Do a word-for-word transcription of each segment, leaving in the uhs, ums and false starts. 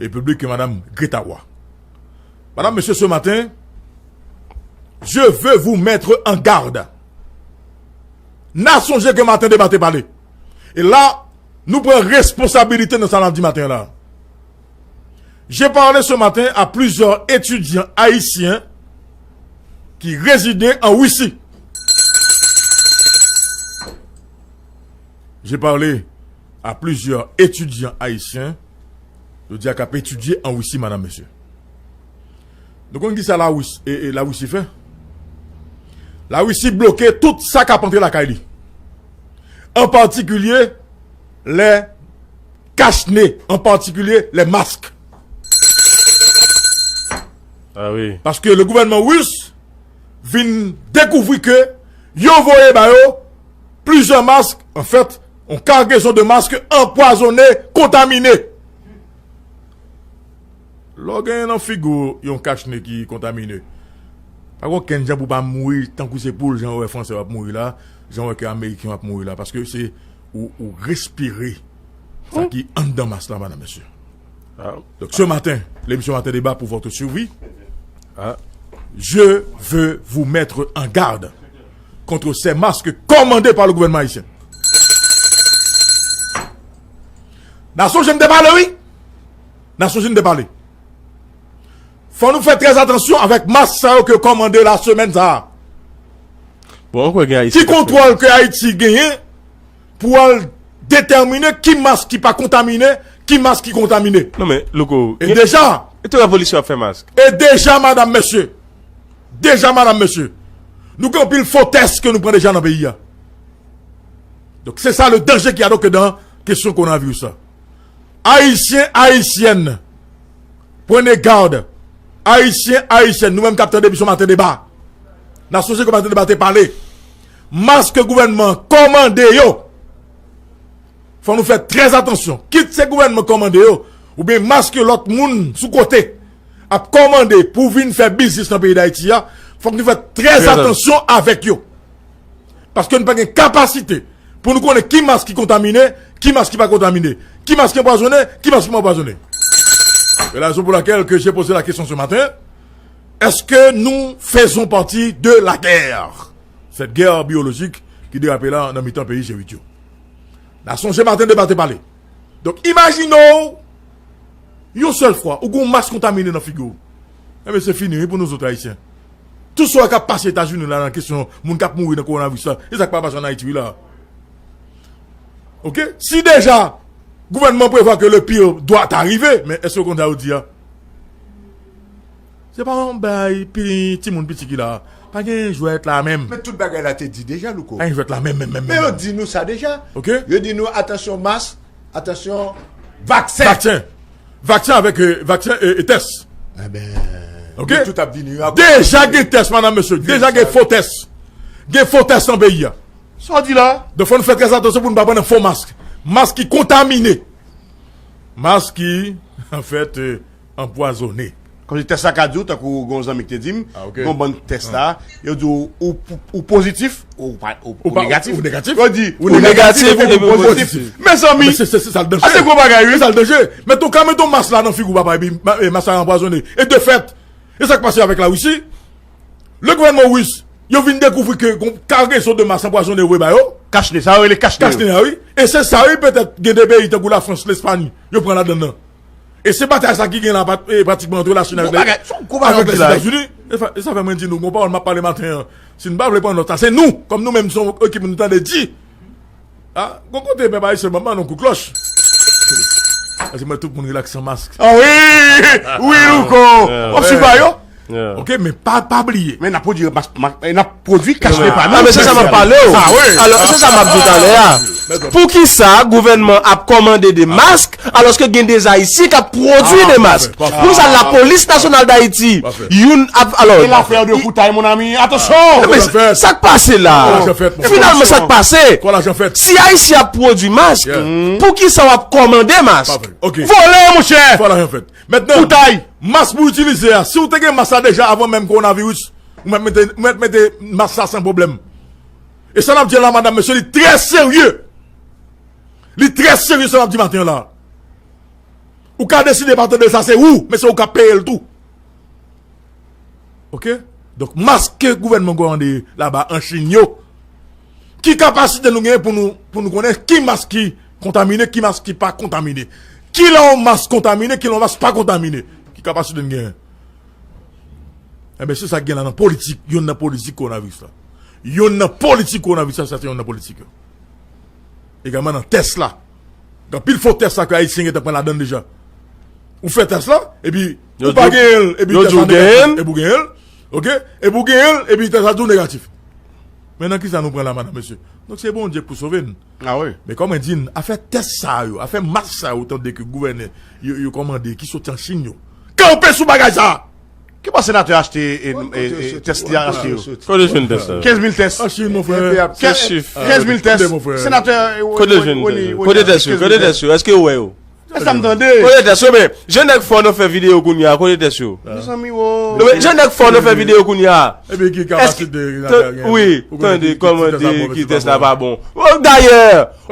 Repiblik ke madanm Greta Roy. Madanm, mesye, ce matin, je veux vous mettre en garde. N a sonje ke maten deba te pale. E la, nou pran responsabilite nan sa n ap di maten la. J'ai parlé ce matin à plusieurs étudiants haïtiens qui résidaient en Russie. J'ai parlé à plusieurs étudiants haïtiens, yo di a k ap etidye an Risi, madanm, mesye. Nou konn ki sa Lawis, e, e, Larisi fè? Larisi bloke tout sa k ap antre lakay li. An patikilye, lè kachne, an patikilye, lè mask. Ah oui. Paske le gouvènman ris vin dekouvri ke yo voye ba yo plizyè mask, anfèt, yon kagezon de mask anpwazone, kontamine. Lè w genyen nan figi w yon kachne ki kontamine, pa gen okenn jan pou w pa mouri tankou se poul, jan w wè Franse w ap mouri la, jan w wè ke Ameriken w ap mouri la, paske se ou, ou respire sa ki anndan mask la, madanm, mesye. Ah. Donc ce matin, l'émission Matin Débat pour votre survie, ah, je veux vous mettre en garde contre ces masques commandés par le gouvernement haïtien. N a sonje m te pale, wi. N a sonje m te pale. Fò nou fè trè atansyon avèk mask sa yo ke yo kòmande la semèn sa a. Bon, ou kwè gen Ayisyen ki kontwòl ke Ayiti genyen pou al detèmine ki mask ki pa kontamine, ki mask ki kontamine? Non, men, Louko, e deja, e tout revolisyon ap fè mask. E deja, madanm, mesye, deja, madanm, mesye, nou gen anpil fo tès ke nou pran deja nan peyi a. Donk, se sa le danje ki a donk dan kesyon kowonaviris la. Ayisyen, Ayisyèn, prenez garde. Ayisyen, Ayisyèn, nou menm k ap tande emisyon Maten Deba, n a sonje ke Maten Deba te pale. Mask ke gouvènman an kòmande yo, fò nou fè trè atansyon. Kit se gouvènman kòmande yo, oubyen mask ke lòt moun sou kote ap kòmande pou vin fè biznis nan peyi Dayiti a, fòk nou fè trè atansyon avèk yo. Paske nou pa gen kapasite pou nou konnen ki mask ki kontamine, ki mask ki pa kontamine, ki mask ki anpwazonnen, ki mask ki pa anpwazonnen. C'est la raison pour laquelle que j'ai posé la question ce matin, est-ce que nous faisons partie de la guerre? Cette guerre biologique ki derape la nan mitan peyi G uit yo. N a sonje Maten Deba te pale. Donk, imajine w, yon sèl fwa, ou gen yon mas kontamine nan figi w. Enben, se fini, wi, pou nou zòt Ayisyen. Tout sa k ap pase Etazini la nan kesyon moun k ap mouri nan kowonaviris la, e sa k pa pase ann Ayiti, wi, la. Oke? Si deja, gouvènman prevwa ke le pire doit arriver, men èske w konn sa yo di a? Se pa yon bay pi, timoun piti ki la. Pa gen jwèt la menm. Men tout bagay la te di deja, Louko. Pa gen jwèt la menm, menm, menm, menm. Men yo di nou sa deja. Oke? Yo di nou, atansyon mas, atansyon vaksen. Vaksen. Vaksen avèk, euh, vaksen e, e tès. Enben, oke? Yo tout ap vini, yo ap... Deja gen tès, madanm, mesye. Deja gen fo tès. Gen fo tès nan peyi a. Sa w di la? Donk, fò nou fè trè atansyon pou nou pa pran nan fo mask. Mask ki kontamine. Mask ki, anfèt, euh, anpwazone. Kòmsi tès la ka di w, tankou gon zanmi ki te di m, ah, ok, gon bann tès la, yo di w, ou, ou, ou pozitif, ou pa, ou, ou negatif. Ou negatif. Yo di, ou negatif, ou pozitif. Mezanmi, se, se, se sa l danje. A, se gwo bagay, wi. Se sa l danje. Mete yon, ka mete yon mas la nan figi w, papa, epi ma-, e, mas la anpwazone. E de fèt, e sa k pase avèk Larisi? Le gouvènman ris, yo vin dekouvri ke gon kagezon de mas anpwazone yo voye ba yo. Kachne, sa yo rele kachne. Kachne a, wi. E se sa, wi, petèt gen de peyi tankou Lafrans, Lespay, yo pran ladann nan. E se batay sa ki gen la, pat-, e, pratikman antre Lachin avèk, avèk Lèzetazini. E sa, e sa fè mwen di nou, gon pawòl m ap pale maten an. Si n pa vle pran nòt sa, se nou, kòm nou menm, se yon ekip nou tande di. A, gon kote pèp ayisyen, ban m ba nou kou klòch. Paske mwen, tout moun rilaks san mask. A wi, wi, Louko. W ap swiv ba yo? Ok, men pa, pa bliye. Men n ap pwodui mas, mas, n ap pwodui kachne pa nou. A, men se sa m ap pale w. Alò, se sa m ap di w talè a. Poukisa gouvènman ap kòmande de mask, alòske gen de Ayisyen k ap pwodui de mask? Poukisa Lapolis Nasyonal Dayiti, youn ap, alò, e lafè de koutay, mon ami, atansyon! Men sa k pase la? Finalman, sa k pase? Si Ayisyen ap pwodui mask, poukisa w ap kòmande mask? Vòlè, monchè! Koutay! Mas pou itilize a, si w te gen mas la deja avan menm kowonaviris, ou mèt mete, ou mèt mete mas la san pwoblèm. E sa n ap di la, madanm, mesye, li trè serye. Li trè serye sa n ap di maten an la. Ou ka deside pa tande l, sa se ou, men se ou k ap peye l tou. Oke? Donk, mask ke gouvènman kòmande laba an Chin yo, ki kapasite nou genyen pou nou, pou nou konnen ki mask ki kontamine, ki mask ki pa kontamine? Kilè yon mask kontamine, kilè yon mask pa kontamine? Ki kapasite n genyen? Enben, se sa k gen la nan politik, youn nan politik kowonaviris la. Youn nan politik kowonaviris la, sa se youn nan politik yo. Egalman nan tès la. Gen anpil fo tès la ke Ayisyen gentan pran ladan l deja. Ou fè tès la, epi ou pa genyen l, epi tès la negatif, epi ou genyen l, oke? Epi ou genyen l, epi tès la tou negatif. Men nan kisa nou pran la, madanm, mesye? Donk se Bondye k pou sove n. Ah wi. Men kòman di n, afè tès sa yo, afè mask sa yo, tande ke gouvènè yo, yo kòmande ki soti an Chin yo. Kanpe sou bagay sa! Ki bò senatè achte e, e, e, tès li a achte yo? Kote jwenn tès sa? Kenz mil tès. An Chin, mon frè. Kenz mil tès. Senatè, e, Rony, Rony, Rony, Rony achte kenz mil tès. Kote tès yo? Kote tès yo? Èske ou wè yo? Sa m tande. Kote tès yo, men jan nèg fò nan fè videyo kounye a, kote tès yo? Mezanmi, wo. Men jan nèg fò nan fè videyo kounye a. Epi ki kapasite wi, tande kòmande ki tès la pa bon. Dayè,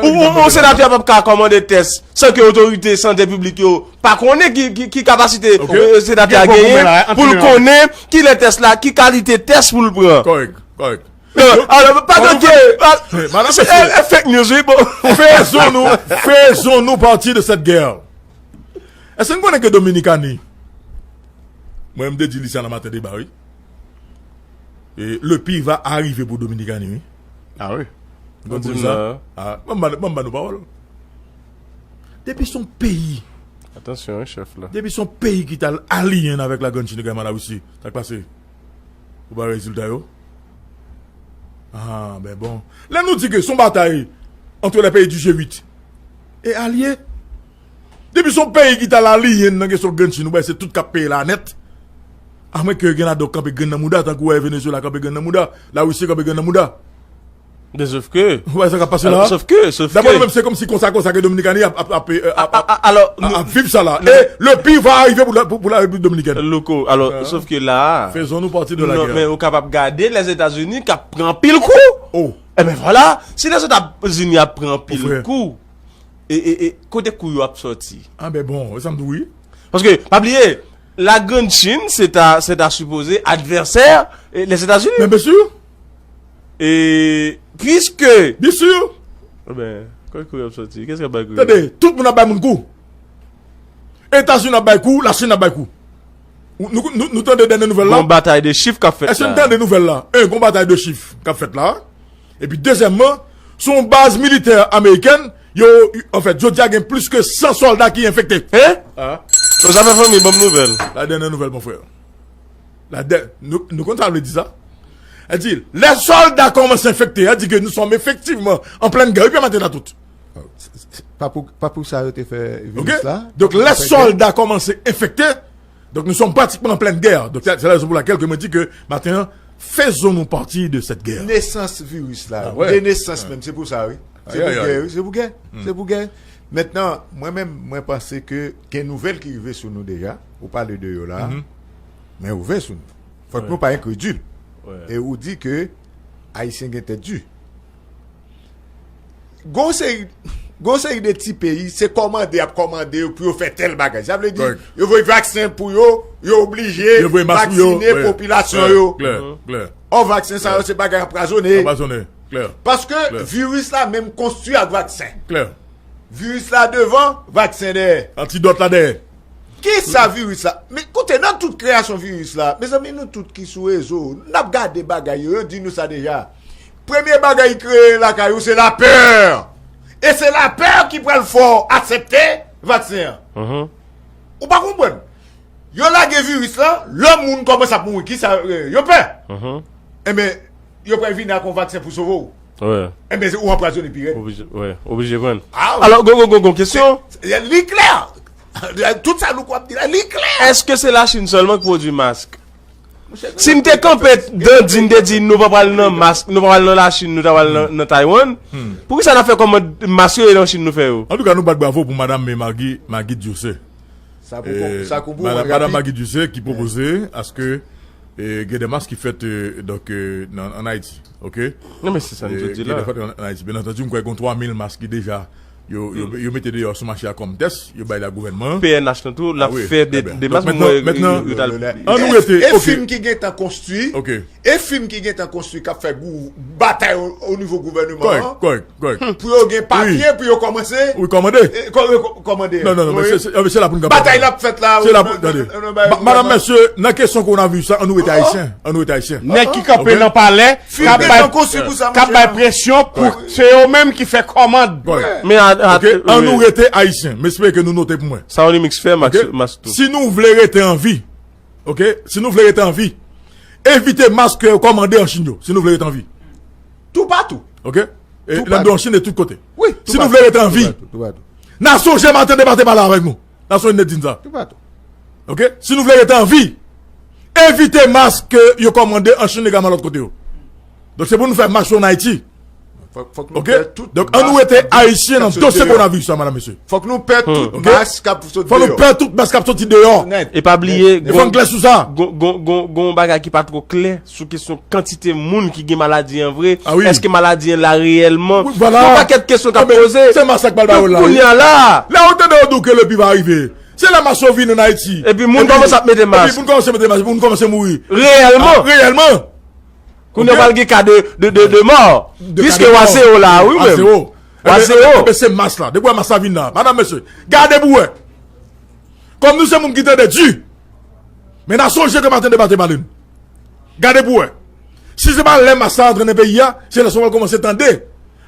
yon senatè p ap ka kòmande tès san ke otorite sante piblik yo pa konnen ki, ki, ki kapasite senatè a genyen pou l konnen kilè tès la, ki kalite tès pou l pran. Kòrèk, kòrèk. Alò, pa tande, e fake news, wi, bon. Faisons-nous, faisons-nous partie de cette guerre. Èske n konnen ke Dominikani, mwen, m te di li sa nan maten deba, wi. E le pire va arriver pou Dominikani, wi. Ah wi. Ou konn sa? Ah, ban m ba nou pawòl. Depi se yon peyi. Atansyon, wi, chèf la. Depi se yon peyi ki t al aliyen avèk Lagrann Chin, Larisi, sa k pase? Ou pa wè rezilta yo? Ah, ben bon. Lè nou di ke se yon batay entre les pays du G huit e alye, depi se yon peyi ki t al aliyen nan kesyon Lagrann Chin, ou wè se tout k ap peye la nèt. Amwenke gen ladan kanpe grenn nan mouda, tankou wè Venezuela kanpe grenn nan mouda, Larisi kanpe grenn nan mouda. Men sòf ke. Ou wè sa k ap pase la? Sòf ke, sòf ke. Daprè nou menm, se kòmsi konsa, konsa ke Dominikani ap, ap, ap, ap, ap, ap, ap viv sa la. E le pire va arriver pou la, pou, pou la République Dominicaine. Loko, alò, sòf ke la a, faisons-nous partie de la guerre. Non, men ou kapab gade Lèzetazini k ap pran anpil kou. Oh. Enben vwala, si Lèzetazini ap pran anpil kou, e, e, e kote kou yo ap sòti? Ah, ben bon, e sa m di w, wi. Paske, pa bliye, Lagrann Chin, se ta, se ta sipoze advèsè, e, Lèzetazini. Men byen si. E, puiske. Byen si. Enben, kote kou yo ap sòti? Kiyès k ap bay kou yo? Tande, tout moun ap bay moun kou. Etazini ap bay kou, Lachin ap bay kou. Nou, nou, nou tande dènye nouvèl la? Gon batay de chif k ap fèt la. Èske n tande nouvèl la? E, gon batay de chif k ap fèt la. Epi dezyèmman, se yon baz militè amerikèn, yo, anfèt, jodi a gen plis ke san sòlda ki enfekte. Hein? Ah. Bon, sa fè fanmi, ban m nouvèl. La dènyè nouvèl, mon frè. La dè-, nou, nou konn sa vle di sa? Sa di, lè sòlda kòmanse enfekte, sa di ke nous sommes effectivement en pleine guerre. Epi maten la tout. Pa pou, pa pou sa yo te fè viris la. Donk, lè sòlda kòmanse enfekte, donk, nous sommes pratiquement en pleine guerre. Donk, c'est la raison pour laquelle que mwen di ke maten an, faisons-nous partie de cette guerre. Nesans viris la, de nesans menm, se pou sa, wi. Se pou gè, wi, se pou gè. Se pou gè. Mentnan, mwen menm, mwen panse ke gen nouvèl ki rive sou nou deja. Ou pale de yo la. Men rive sou nou. Fòk nou pa enkredil. E ou di ke Ayisyen gen tèt di. Gon seri, gon seri de ti peyi, se kòmande y ap kòmande yo pou yo fè tèl bagay. Sa vle di, yo voye vaksen pou yo, yo oblije vaksine popilasyon yo. Ò, vaksen sa yo se bagay anpwazonnen. Paske viris la menm konstwi ak vaksen. Viris la devan, vaksen dèyè. Antidòt la dèyè. Kisa viris la? Men koute, nan tout kreyasyon viris la, mezanmi, nou tout ki sou rezo, n ap gade bagay yo, yo di nou sa deja. Premye bagay ki kreye lakay ou, se lapè. E se lapè ki pral fè w aksepte vaksen an. Ou pa konprann? Yo lage viris la, lè moun kòmanse ap mouri, kisa, e, yo pè. Enben, yo pral vini ak yon vaksen pou sove w. Enben, se ou anpwazonnen pi rèd. Oblije, wi, oblije pran. Alò, gon, gon, gon, gon kesyon. Li klè. Tout sa Louko ap di la, li klè. Èske se Lachin sèlman ki pwodui mask? Si n te kanpe dan di n te di nou pa pral nan mask, nou pa pral nan Lachin, nou ta pral nan, nan Taiwan, poukisa n ap fè kòmand mask yo e nan Chin nou fè yo? Antouka, nou bat bravo pou madanm Maggie, Maggie Dieussé. Sa pou, sa pou madanm Maggie Dieussé ki pwopoze aske, e, gen de mask ki fèt, e, donk, e, nan, ann Ayiti, oke? Non, men se sa m sot di la. Ki te fèt ann Ayiti. Byen antandi, m kwè gen twa mil mask ki deja Yo, yo, yo mete deyò sou mache a kòm tès, yo bay la gouvènman. P N H nan tou, l ap fè de, de mas mwen. Mentnan, an nou rete. E fim ki gentan konstwi. E fim ki gentan konstwi k ap fè batay o nivo gouvènman an. Pou yo gen papye, pou yo kòmanse. Wi, kòmande. Kòmande. Non, non, non, men se la pou n kanpe. Batay la ap fèt la. Se la pou n kanpe. Madanm, mesye, nan kesyon kowonaviris la, an nou rete ayisyen. An nou rete ayisyen. Nèg ki kanpe nan palè, k ap bay presyon pou se yo menm ki fè kòmand. An nou rete ayisyen. M espere ke nou note pou mwen. Sa yon remix fè, Max tou. Si nou vle rete an vi, ok, si nou vle rete an vi, evite mas ke yo kòmande an Chin yo, si nou vle rete an vi. Toupatou. Ok? Lè m di an Chin, e tout kote. Si nou vle rete an vi, n a sonje maten deba te pale avèk nou. N a sonje n te di n sa. Ok? Si nou vle rete an vi, evite mas ke yo kòmande an Chin egalman lòt kote yo. Donk se pou nou fè mas yo an Ayiti. Ok? Donk an nou rete ayisyen nan dosye kowonaviris la, madanm, mesye. Fòk nou pè tout mas k ap soti deyò. Fòk nou pè tout mas k ap soti deyò. E pa bliye, gon, gon, gon, gon bagay ki pa twò klè sou kesyon kantite moun ki gen maladi an vre. Èske maladi an la reyèlman? Yon pakèt kesyon k ap poze. Se masak pral ba yo la. Kounye a la. Lè yo tande yo di w ke lepi va rive, se lè mas yo vin ann Ayiti. Epi moun kòmanse ap mete mas. Epi moun kòmanse mete mas, epi moun kòmanse mouri. Reyèlman. Reyèlman. Kounye a pral gen ka de, de, de, de mò. Piske w a zewo la, wi, menm. W a zewo. Ebyen se mas la. Depi w wè mas la vin la. Madanm, mesye, gade pou w wè. Kòm nou se moun ki tande di, men n a sonje ke maten deba te pale n. Gade pou w wè. Si se pa lè mas la antre nan peyi a, se lè sa w pral kòmanse tande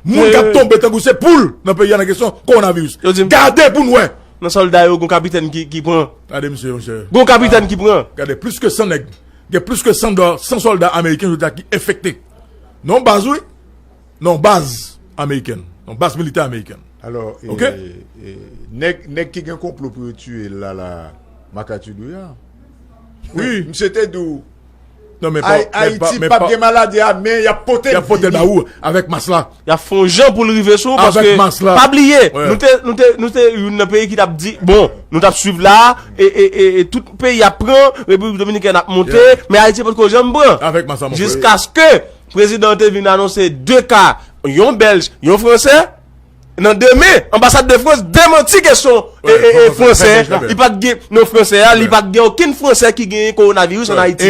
moun k ap tonbe tankou se poul nan peyi a nan kesyon kowonaviris. Gade pou n wè. Nan sòlda yo, gon kapitèn ki, ki pran. Gade misye, monchè. Gon kapitèn ki pran. Gade, plis ke san nèg. Gen plis ke san dò, san sòlda ameriken, yo di a, ki enfekte. Nan yon baz, wi. Nan yon baz amerikèn. Nan yon baz militè amerikèn. Alò, e, e, nèg, nèg ki gen konplo pou yo tiye l la, la, Marc Arthur Drouillard. Wi. Misye te di w, Ayiti p ap gen maladi a, men y ap pote l ba ou avèk mas la. Y ap fè yon jan pou l rive sou ou, paske pa bliye, nou te, nou te, nou te youn nan peyi ki t ap di, bon, nou t ap swiv la, e, e, e, e tout peyi ap pran, Repiblik Dominikèn ap monte, men Ayiti potko janm pran. Jiskaske prezidan an te vin anonse de ka, yon Bèlj, yon Fransè. Nan demen, anbasad de Frans demanti kesyon e, e, e, fransè. Li pa t gen, non, fransè a, li pa t gen okenn fransè ki genyen kowonaviris ann Ayiti.